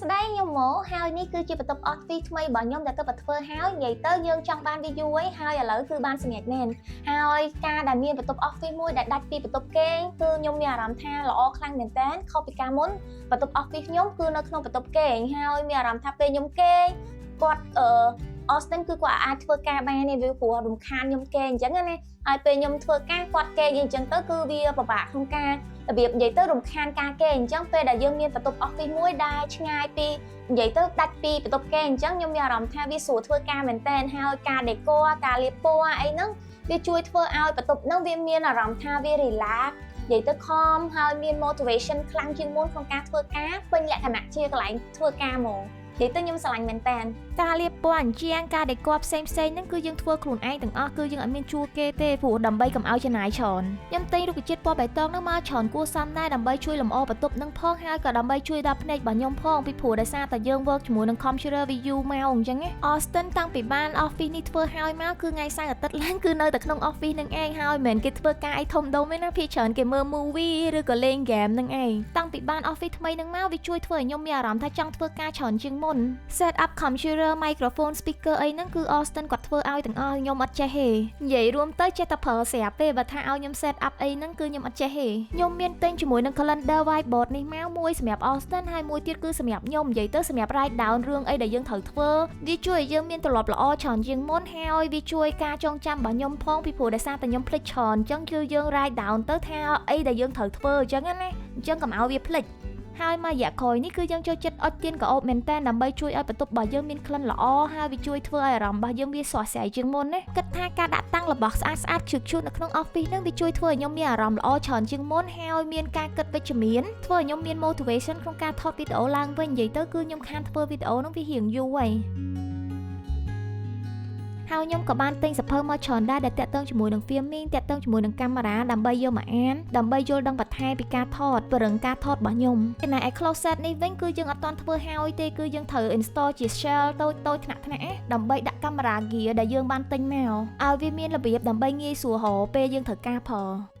ស្តីខ្ញុំម៉ូហើយនេះគឺជាបន្ទប់ office ថ្មីរបស់ខ្ញុំដែលទើបតែធ្វើហើយនិយាយទៅយើងចង់បានវាយូរហើយហើយឥឡូវគឺបានសម្រេចមែនហើយការដែលមានបន្ទប់ office មួយដែលដាច់ពីបន្ទប់គេងគឺខ្ញុំមានអារម្មណ៍ថាល្អខ្លាំងមែនតើខុសពីកាលមុនបន្ទប់ office ខ្ញុំគឺនៅក្នុងបន្ទប់គេងហើយមានអារម្មណ៍ថាពេលខ្ញុំគេងគាត់Austin គឺគាត់អាចធ្វើការបានទេវាព្រោះរំខានខ្ញុំគេងអញ្ចឹងណាហើយពេលខ្ញុំធ្វើការគាត់គេងអញ្ចឹងទៅគឺវាពិបាកក្នុងការរបៀបនិយាយទៅរំខានការគេងអញ្ចឹងពេលដែលយើងមានបន្ទប់ office មួយដែលឆ្ងាយពីនិយាយទៅដាច់ពីបន្ទប់គេងអញ្ចឹងខ្ញុំមានអារម្មណ៍ថាវាស្រួលធ្វើការមែនតើហើយការ decor ការលាបពណ៌អីហ្នឹងវាជួយធ្វើឲ្យបន្ទប់ហ្នឹងវាមានអារម្មណ៍ថាវា relax និយាយទៅ calm ហើយមាន motivation ខ្លាំងជាងមុនក្នុងការធ្វើការពេញលក្ខណៈជាកន្លែងធ្វើការហ្មងនិយាយទៅខ្ញុំស្រឡាញ់មែនតើ ការលាបពណ៌អញ្ជាងការ decor ផ្សេងផ្សេងហ្នឹងគឺយើងធ្វើខ្លួនឯងទាំងអស់គឺយើងអត់មានជួលគេទេព្រោះដើម្បីកុំឲ្យចំណាយច្រើនខ្ញុំទិញរុក្ខជាតិពណ៌បៃតងហ្នឹងមកច្រើនគួរសមដែរដើម្បីជួយលម្អបន្ទប់ហ្នឹងផងហើយក៏ដើម្បីជួយដល់ភ្នែករបស់ខ្ញុំផងពីព្រោះដោយសារតែយើង work ជាមួយនឹង computer view មកអញ្ចឹងណា Austin តាំងពីបាន office នេះធ្វើហើយមកគឺថ្ងៃសៅរ៍អាទិត្យឡើងគឺនៅតែក្នុង office ហ្នឹងឯងហើយមិនមែនគេធ្វើការអីធំដុំទេណាភាគច្រើនគេមើល movie ឬក៏លេង game ហ្នឹងឯងតាំងពីបាន office ថ្មីហ្នឹងមកវាជួយធ្វើឲ្យខ្ញុំមានអារម្មណ៍ថាចង់ធ្វើការច្រើនជាងមុន set up computer, microphone, speaker អីហ្នឹងគឺ Austin គាត់ធ្វើឲ្យទាំងអស់ខ្ញុំអត់ចេះទេនិយាយរួមទៅចេះតែប្រើស្រាប់ទេបើថាឲ្យខ្ញុំ set up អីហ្នឹងគឺខ្ញុំអត់ចេះទេខ្ញុំមានទិញជាមួយនឹង calendar whiteboard នេះមកមួយសម្រាប់ Austin ហើយមួយទៀតគឺសម្រាប់ខ្ញុំនិយាយទៅសម្រាប់ write down រឿងអីដែលយើងត្រូវធ្វើវាជួយឲ្យយើងមានទម្លាប់ល្អច្រើនជាងមុនហើយវាជួយការចងចាំរបស់ខ្ញុំផងពីព្រោះដោយសារតែខ្ញុំភ្លេចច្រើនអញ្ចឹងគឺយើង write down ទៅថាអីដែលយើងត្រូវធ្វើអញ្ចឹងណាអញ្ចឹងកុំឲ្យវាភ្លេចហើយមួយរយៈក្រោយនេះគឺយើងចូលចិត្តអុជទៀនក្រអូបមែនតើដើម្បីជួយឲ្យបន្ទប់របស់យើងមានក្លិនល្អហើយវាជួយធ្វើឲ្យអារម្មណ៍របស់យើងវាស្រស់ស្រាយជាងមុនណាគិតថាការដាក់តាំងរបស់ស្អាតស្អាតជឿជូតនៅក្នុង office ហ្នឹងវាជួយធ្វើឲ្យខ្ញុំមានអារម្មណ៍ល្អច្រើនជាងមុនហើយមានការគិតវិជ្ជមានធ្វើឲ្យខ្ញុំមាន motivation ក្នុងការថតវីដេអូឡើងវិញនិយាយទៅគឺខ្ញុំខានធ្វើវីដេអូហ្នឹងវារៀងយូរហើយហើយខ្ញុំក៏បានទិញសៀវភៅមកច្រើនដែរដែលតាក់ទងជាមួយនឹង filming តាក់ទងជាមួយនឹងកាមេរ៉ាដើម្បីយកមកអានដើម្បីយល់ដឹងបន្ថែមពីការថតពរឹងការថតរបស់ខ្ញុំចំណែកឯ closet នេះវិញគឺយើងអត់ទាន់ធ្វើហើយទេគឺយើងត្រូវ install ជា shelf តូចតូចថ្នាក់ថ្នាក់ដើម្បីដាក់កាមេរ៉ា gear ដែលយើងបានទិញមកឲ្យវាមានរបៀបដើម្បីងាយស្រួលរកពេលយើងត្រូវការប្រើ។